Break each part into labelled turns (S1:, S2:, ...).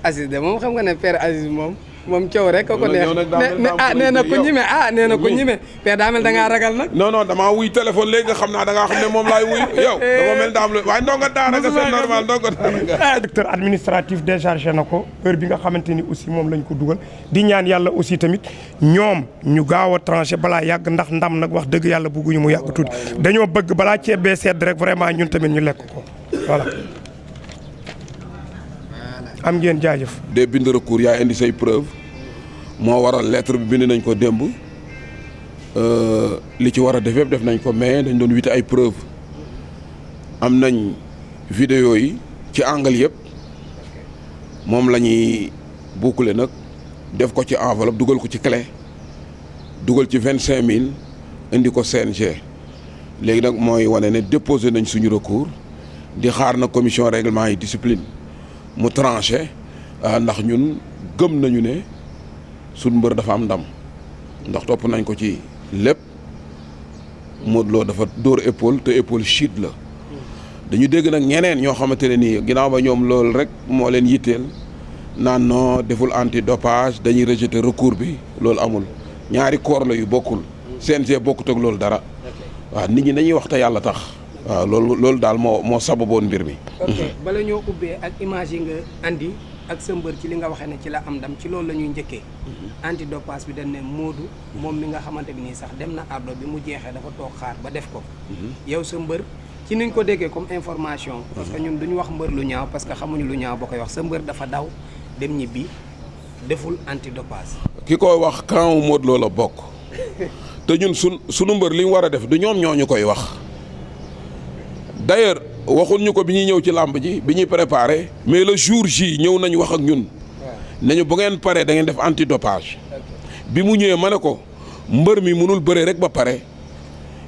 S1: Aziz de moom xam nga ne père Aziz moom coow rek ko neex nee na ko ñime nee na ko ñime père daa mel da ngaa ragal nag
S2: non damaa wuy téléphone léegi nga xam naa da ngaa xam ne moom laay wuy yow dama mel daa am lu waaye ndongo daara nga c'est normal ndongo daara nga
S3: secteur administratif déchargé na ko heure bi nga xamante ni aussi moom lañ ko dugal di ñaan yàlla aussi tamit ñoom ñu gaaw a tranché balaa yàgg ndax ndam nag wax dëgg yàlla bëgguñu mu yàgg tuuti dañoo bëgg balaa ceeb bee sedd rek vraiment ñun tamit ñu lekk ko voilà am ngeen jaajëf.
S2: de bind recours yaa indi say preuve moo waral lettre bi bind nañ ko démb li ci war a def yëpp def nañ ko mais dañ doon wite ay preuve am nañ vidéo yi ci angle yëpp moom la ñuy boucler nag def ko ci enveloppe dugal ko ci clé dugal ci 25000 indi ko CNG léegi nag mooy wane ne déposé nañ suñu recours di xaar na commission règlement yi discipline mu tranché ndax ñun gëm nañu ne suñ mbër dafa am ndam ndax topp nañ ko ci lépp Modou Lo dafa dóor épaule te épaule chute la dañu dégg nag ñeneen ñoo xamante ne nii ginnaaw ba ñoom loolu rek moo leen yitteel naan non deful antidopage dañuy rejeter recours bi loolu amul ñaari corps la yu bokkul CNG bokkut ak loolu dara waaw nit ñi dañuy wax te yàlla tax waaw loolu daal moo sababoon mbir mi.
S1: ok bala ñoo ubbee ak image yi nga andi ak sa mbër ci li nga waxee ne ci la am ndam ci loolu la ñuy njëkkee. antidopage bi dañ ne Modou moom mi nga xamante bi nii sax dem na ardo bi mu jeexee dafa toog xaar ba def ko. yow sa mbër ci niñ ko déggee comme information. parce que ñun duñu wax mbër lu ñaaw parce que xamuñu lu ñaaw boo koy wax sa mbër dafa daw dem ñibbi deful antidopage.
S2: ki koy wax camp Modou Lo la bokk te ñun sunu mbër li mu war a def du ñoom ñoo ñu koy wax. d'ailleurs waxuñ ñu ko bi ñuy ñëw ci làmb ji bi ñuy préparé mais le jour J ñëw nañu wax ak ñun nañu bu ngeen paree da ngeen def antidopage bi mu ñëwee ma ne ko mbër mi mënul bëre rek ba pare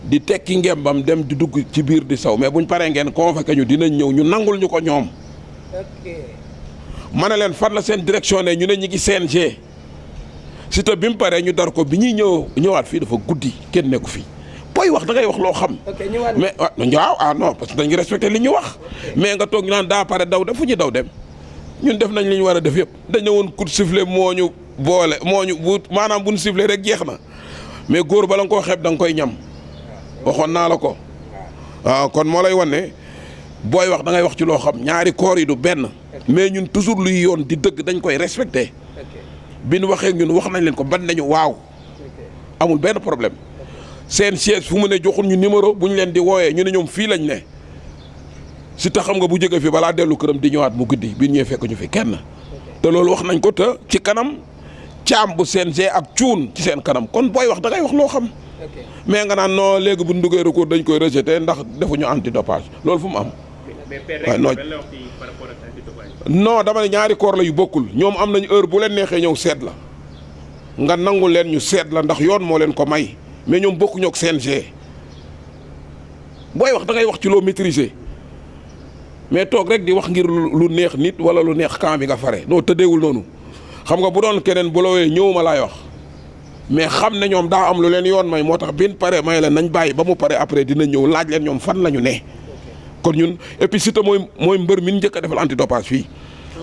S2: di tekki ngembam dem di dugg ci biir di saw mais buñ paree ngeen convoqué ñu dinañ ñëw ñu nangul ñu ko ñoom ma ne leen fan la seen direction ne ñu ne ñi ngi CNG Siteu bi mu paree ñu dar ko bi ñuy ñëwaat fii dafa guddi kenn nekku fii booy wax da ngay wax loo xam. mais waaw non parce que dañuy respecté li ñu wax. mais nga toog ñu naan daa pare daw def fu ñu daw dem ñun def nañ li ñu war a def yëpp dañ ne woon coup de sifflet moo ñu boole maanaam bu ñu sifflet rek jeex na mais góor bala nga koo xeeb da nga koy ñam waxoon naa la ko waaw kon moo lay wan ne booy wax da ngay wax ci loo xam ñaari koor yi du benn mais ñun toujours luy yoon di dëgg dañ koy respecté bi ñu waxee ñun wax nañ leen ko ban nañu waaw amul benn problème. seen siège fu mu ne joxul ñu numéro bu ñu leen di wooyee ñu ne ñoom fii lañ ne si tax xam nga bu jógee fi balaa dellu këram di ñëwaat mu guddi bi ñëwee fekk ñu fi kenn te loolu wax nañ ko te ci kanam caam bu CNG ak cuun ci seen kanam kon booy wax da ngay wax loo xam mais nga naan non léegi bu ñu duggee recours dañ koy rejeté ndax defuñu antidopage loolu fu mu am. waaye non dama ne ñaari koor la yu bokkul ñoom am nañ heure bu leen neexee ñëw seet la nga nangu leen ñu seet la ndax yoon moo leen ko may. mais ñoom bokkuñoo ak CNG booy wax da ngay wax ci loo maîtriser mais toog rek di wax ngir lu neex nit wala lu neex camp bi nga fare noo tëddeewul noonu xam nga bu doon keneen bu la wooyee ñëwuma laay wax mais xam ne ñoom daa am lu leen yoon may moo tax bin pare may leen nañ bàyyi ba mu pare après dina ñëw laaj leen ñoom fan la ñu ne. kon ñun et puis Siteu mooy mbër mi njëkk a defal antidopage fii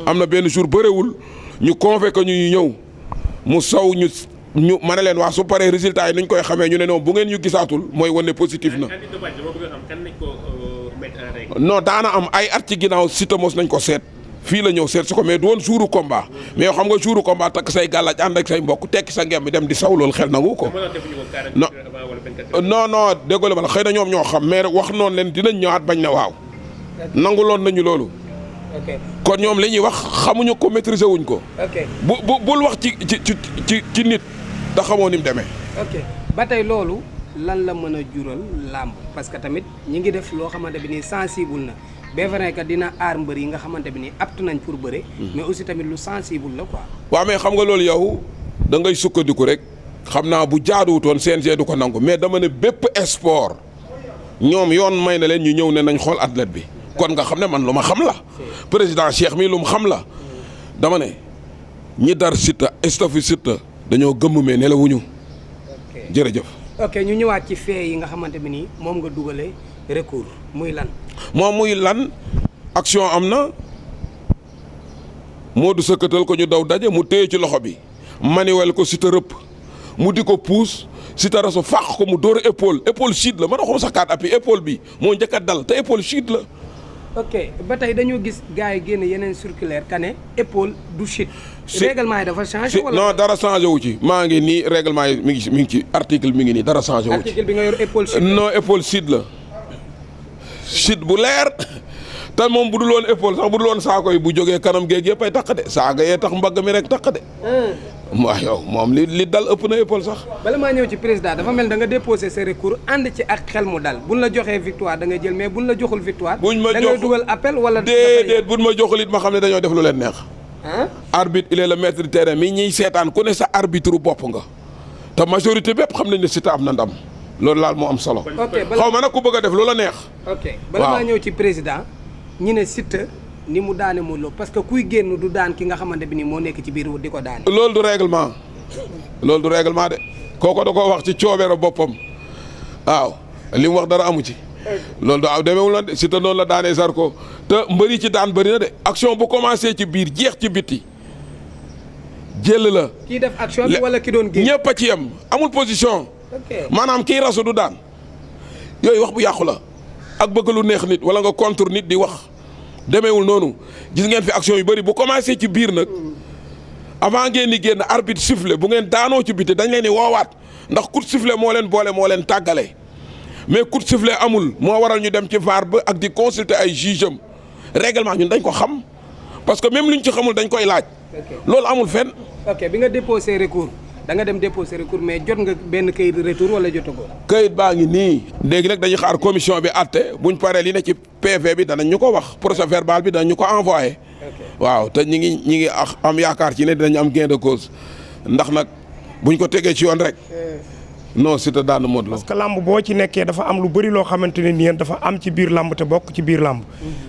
S2: am na benn jour bëriwul ñu convoqué ñu ñëw mu saw ñu ma ne leen waa su paree résultat yi nuñ koy xamee ñu ne non bu ngeen ñu gisaatul mooy wane positif na. non daana am ay at ci ginnaaw Siteu mos nañ ko seet fii la ñëw seet si ko mais du woon jouru combat mais yow xam nga jouru combat takk say gàllaaj ànd ak say mbokk tekki sa ngem bi dem di saw loolu xel nangu ko. non déggoo ma la xëy na ñoom ñoo xam mais wax noonu leen dinañ ñëwaat bañ na waaw nanguloon nañu loolu. kon ñoom li ñuy wax xamuñu ko maîtriser wuñ ko. bul wax ci nit da xamoo ni mu demee.
S1: ok ba tey loolu lan la mën a jural làmb parce que tamit ñi ngi def loo xamante bi nii sensible na bien vrai que dina aar mbër yi nga xamante bi nii apte nañ pour bëre. mais aussi tamit lu sensible la quoi.
S2: waaw mais xam nga loolu yow da ngay sukkandiku rek xam naa bu jaaduwutoon CNG du ko nangu mais dama ne bépp sport ñoom yoon may na leen ñu ñëw ne nañ xool athlète bi. kon nga xam ne man lu ma xam la président Cheikh mi lu mu xam la dama ne ñi dar Siteu staffu Siteu dañoo gëmm mais nelawuñu jërëjëf.
S1: ok ñu ñëwaat ci fee yi nga xamante bi nii moom nga dugalee recours muy lan.
S2: moom muy lan action am na Modou sëkkatal ko ñu daw daje mu téye ci loxo bi manuel ko Siteu rëpp mu di ko puus Siteu rasu fàq ko mu dóor épaule chute la man waxuma sax 4 appuis épaule bi moo njëkk a dal te épaule chute la.
S1: ok ba tey dañoo gis gars yi génne yeneen circulaire kane épaule du chute. règlement yi dafa changé wala
S2: non dara changé wu ci maa ngi nii règlement yi mi ngi ci article mi ngi nii dara changé wu ci.
S1: article bi nga yor épaule chute
S2: non épaule chute la chute bu leer. te moom bu dul woon épaule sax bu dul woon saako yi bu jógee kanam géej yëpp ay takk de saaga yee tax mbagg mi rek takk de. waaw yow moom li dal ëpp na épaule sax.
S1: bala maa ñëw ci président dafa mel da nga déposé sa recours ànd ci ak xel mu dal buñ la joxee victoire da nga jël mais buñ la joxul victoire. da ngay dugal appel wala.
S2: déedéet buñ ma joxul it ma xam ne dañoo def lu leen neex. arbitre il est le maître du terrain mi ñuy seetaan ku ne sa arbitre bopp nga te majorité bépp xam nañ ne Siteu am na ndam loolu laal moo am solo. xaw ma nag ku bëgg a def lu la neex.
S1: ok bala maa ñëw ci président. ñi ne Siteu ni mu daane Modou Lo parce que kuy génn du daan ki nga xamante bi ni moo nekk ci biir di ko daane.
S2: loolu du règlement de kooko da koo wax ci coobeere boppam waaw li mu wax dara amu ci. loolu da demeewul na de Siteu noonu la daanee Zarko te mbëri ci daan bëri na de action bu commencé ci biir jeex ci bitti jël la.
S1: kii def action bi wala ki doon génn.
S2: ñëpp a ci yem amul position. maanaam kii rasu du daan yooyu wax bu yàqu la. ak bëgg lu neex nit wala nga contre nit di wax demeewul noonu gis ngeen fi action yu bëri bu commencé ci biir nag avant ngeen di génn arbitre sifflé bu ngeen daanoo ci biti dañ leen di woowaat ndax coup de sifflet moo leen boole moo leen tàggale mais coup de sifflet amul moo waral ñu dem ci VAR ba ak di consulter ay juge am règlement ñun dañ ko xam parce que même luñ ci xamul dañ koy laaj. loolu amul fenn.
S1: ok bi nga déposé recours. da nga dem déposer recours mais jot nga benn kayit retour wala jotagoo.
S2: kayit baa ngi nii. léegi nag dañuy xaar commission bi àtte buñ paree li ne ci PV bi danañ ñu ko wax procès verbal bi danañ ñu ko envoyé. waaw te ñi ngi am yaakaar ci ne dinañ am gain de cause ndax nag buñ ko tegee ci yoon rek. non Siteu daan Modou Lo.
S3: parce que lamb boo ci nekkee dafa am lu bëri loo xamante ne nii dafa am ci biir lamb te bokk ci biir lamb.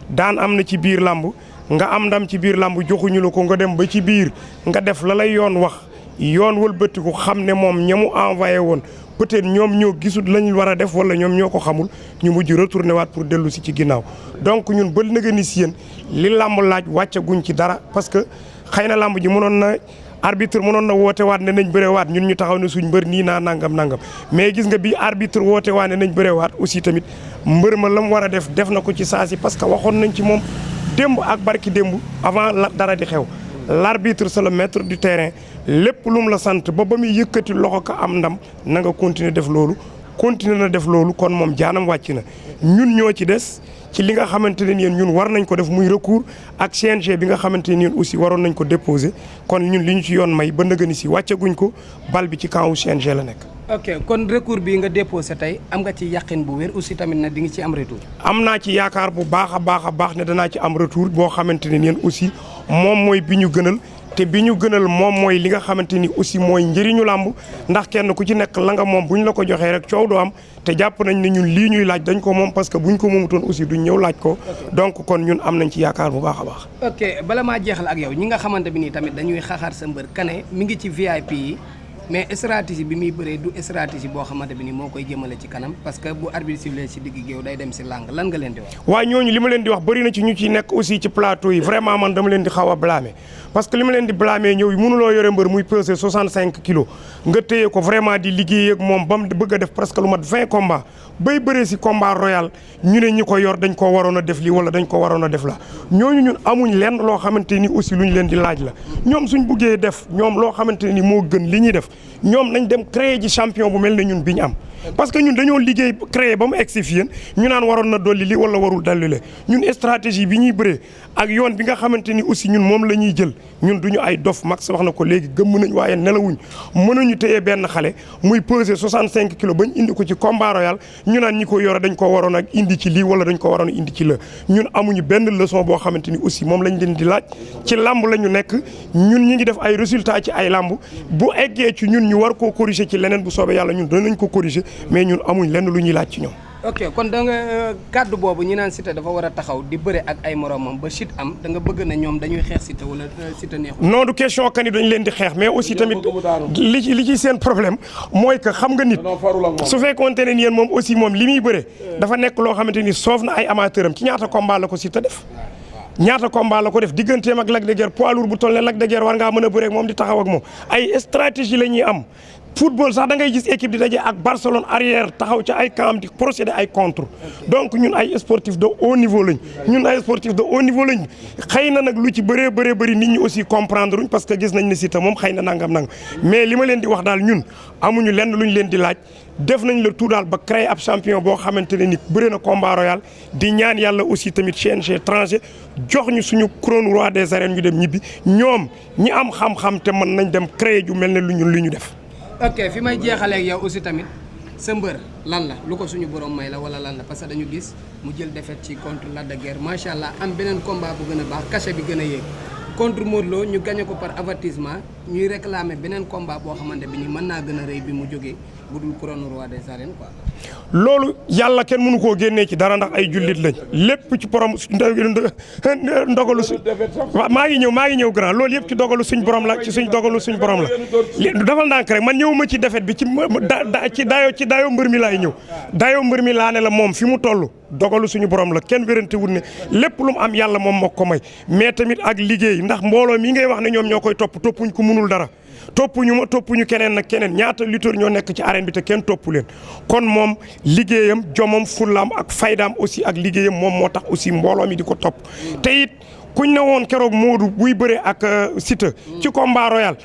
S3: daan am na ci biir lamb nga am ndam ci biir lamb joxuñu la ko nga dem ba ci biir nga def la lay yoon wax. yoon wëlbatiku xam ne moom ñamu envoyé woon peut-être ñoom ñoo gisul lañ war a def wala ñoom ñoo ko xamul ñu mujj retourné waat pour dellu si ci ginnaaw donc ñun ba nëgë ni si yéen li làmb laaj wàccaguñ ci dara parce que xëy na làmb ji mënoon na arbitre mënoon na woote waat ne nañ bëree waat ñun ñu taxaw ne suñ mbër nii naa nangam mais gis nga bi arbitre woote waat ne nañ bëree waat aussi tamit mbër ma la mu war a def na ko ci saa si parce que waxoon nañ ci moom démb ak barki démb avant la dara di xew l'arbitre c'est le maître du terrain lépp lu mu la sant ba muy yëkkati loxo ka am ndam na nga continuer def loolu continuer na def loolu kon moom jaanam wàcc na ñun ñoo ci des ci li nga xamante ne ñun war nañ ko def muy recours ak CNG bi nga xamante ne ñun aussi waroon nañ ko déposer kon ñun li ñu ci yoon may ba ndëgëni si wàccaguñ ko bal bi ci camp CNG la nekk.
S1: ok kon recours bi nga déposé tey am nga ci yàqin bu wér aussi tamit na di nga ci am retour.
S3: am naa ci yaakaar bu baax a baax ne danaa ci am retour boo xamante ne ñun aussi moom mooy bi ñu gënal. te bi ñu gënal moom mooy li nga xamante ni aussi mooy njëriñu làmb ndax kenn ku ci nekk la nga moom bu ñu la ko joxee rek coow du am te jàpp nañ ne ñun lii ñuy laaj dañ ko moom parce que bu ñu ko moomutoon aussi duñ ñëw laaj ko donc kon ñun am nañ ci yaakaar bu baax a baax.
S1: ok bala maa jeexal ak yow ñi nga xamante bi nii tamit dañuy xaxaar sa mbër kane mi ngi ci VIP yi mais stratégie bi muy bëree du stratégie boo xamante bi nii moo koy jëmale ci kanam parce que bu arbitre sifflé ci digg géew day dem ci làng lan nga leen di wax.
S3: waaw ñooñu li ma leen di wax bëri na ci ñu ci nekk aussi ci plateau yi vraiment man dama leen di xaw a blâmer parce que li ma leen di blâmer ñëw mënuloo yore mbër muy peser 65 kilos nga téye ko vraiment di liggéey ak moom ba mu bëgg a def presque lu mat 20 combats bay bëree ci combat royal ñu ne ñi ko yor dañ ko waroon a def lii wala dañ ko waroon a def la ñooñu ñun amuñ lenn loo xamante ni aussi lu ñu leen di laaj la ñoom suñ buggee def ñoom loo xamante ni moo gën li ñuy def ñoom nañ dem créer ji champion bu mel ne ñun bi ñu am parce que ñun dañoo liggéey créer ba mu egsi fi yéen ñu naan waroon na dolli li wala warul dolli le ñun stratégie bi ñuy bëree ak yoon bi nga xamante ni aussi ñun moom la ñuy jël ñun duñu ay dof max wax na ko léegi gëmm nañ waaye nelawuñ mënuñu téye benn xale muy peser 65 kilos bañ indi ko ci combat royal ñu naan ñi ko yore dañ ko waroon ak indi ci lii wala dañ ko waroon a indi ci la ñun amuñu benn leçon boo xamante ni aussi moom lañ leen di laaj ci lamb la ñu nekk ñun ñi ngi def ay résultats ci ay lamb bu eggee ci ñun ñu war koo corriger ci leneen bu soobee yàlla ñun danañ ko corriger mais ñun amuñ lenn lu ñuy laaj ci ñoom.
S1: ok kon da nga kàddu boobu ñi naan Siteu dafa war a taxaw di bëre ak ay moromam ba chute am da nga bëgg na ñoom dañuy xeex Siteu wala Siteu neexul.
S3: non du question que ni dañ leen di xeex mais aussi tamit li ci seen problème mooy que xam nga nit su fekkoonte ne yéen moom aussi moom li muy bëre dafa nekk loo xamante ni soof na ay amateur am ci ñaata combat la ko Siteu def ñaata combat la ko def digganteem ak Lac de Guiers poids lourd bu toll ne Lac de Guiers war ngaa mën a bëre ak moom di taxaw ak moom ay stratégie la ñuy am. football sax da ngay gis équipe di daje ak Barcelone arrière taxaw ci ay camp di procéder ay contre donc ñun ay sportif de haut niveau lañ xëy na nag lu ci bëree bëri nit ñi aussi comprendre uñ parce que gis nañ ne Siteu moom xëy na nangam mais li ma leen di wax daal ñun amuñu lenn luñ leen di laaj def nañ le tout daal ba créer ab champion boo xamante ne ni bëri na combat royal di ñaan yàlla aussi tamit CNG étranger jox ñu suñu couronne roi des arènes ñu dem ñibbi ñoom ñi am xam-xam te mën nañ dem créer ju mel ne lu ñu def.
S1: ok fi may jeexalee ak yow aussi tamit sa mbër lan la lu ko suñu borom may la wala lan la parce que dañu gis mu jël défaite ci contre Lac de Guiers macha allah am beneen combat bu gën a baax cachet bi gën a yéeg contre Modou Lo ñu gagné ko par avertissement ñuy réclamer beneen combat boo xamante bi ni mën naa gën a rëy bi mu jógee bu dul couronne roi des arènes quoi.
S3: loolu yàlla kenn mënu koo génnee ci dara ndax ay jullit lañ lépp ci borom ndogalu su maa ngi ñëw grand loolu yëpp ci dogalu suñ borom la ci suñ dogalu suñ borom la dafal ndànk rek man ñëwuma ci défaite bi ci dayo mbër mi laay ñëw dayo mbër mi laa ne la moom fi mu toll dogalu suñu borom la kenn wérante wut ne lépp lu mu am yàlla moom moo ko may mais tamit ak liggéey ndax mbooloo mi ngay wax ne ñoom ñoo koy toppuñ ko mënul dara toppuñu keneen nag keneen ñaata lutteur ñoo nekk ci arène bi te kenn toppu leen kon moom liggéeyam jomam fullaam ak faydaam aussi ak liggéeyam moom moo tax aussi mbooloo mi di ko topp te it kuñ ne woon keroog Modou buy bëre ak Siteu ci combat royal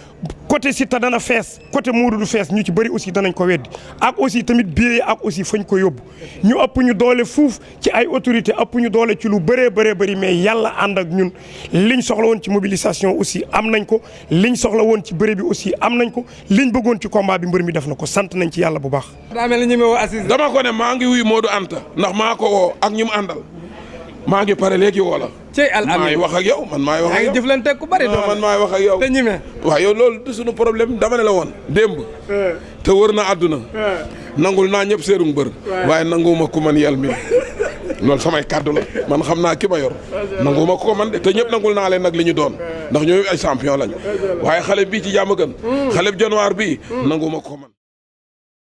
S3: côté Siteu dana fees côté Modou du fees ñu ci bëri aussi danañ ko weddi ak aussi tamit biir ak aussi fañ ko yóbbu ñu ëpp ñu doole fuuf ci ay autorité ëpp ñu doole ci lu bëree bëri mais yàlla ànd ak ñun liñ soxla woon ci mobilisation aussi am nañ ko liñ soxla woon ci bëre bi aussi am nañ ko liñ bëggoon ci combat bi mbër mi def na ko sant nañ ci yàlla bu baax.
S1: daa mel ni ñu Aziz
S2: dama ko ne maa ngi wuy Modou Anta ndax maa ko woo ak ñi mu àndal maa ngi pare léegi woo la.
S1: Cey Al Amine
S2: maay wax ak yow man maay wax ak yow
S1: jëflante ku bari
S2: man maay wax ak yow
S1: te ñime
S2: waaw yow loolu du suñu problème dama ne la woon démb te wër na àdduna nangul naa ñëpp seerum bër waaye nanguwuma ku man yel mi loolu samay kàddu la man xam naa ki ma yor nanguwuma ko man de te ñëpp nangul naa leen nag li ñu doon ndax ñooy ay champion lañ waaye xale bii ci jàmm gën xale bi januar bii nanguwuma ko man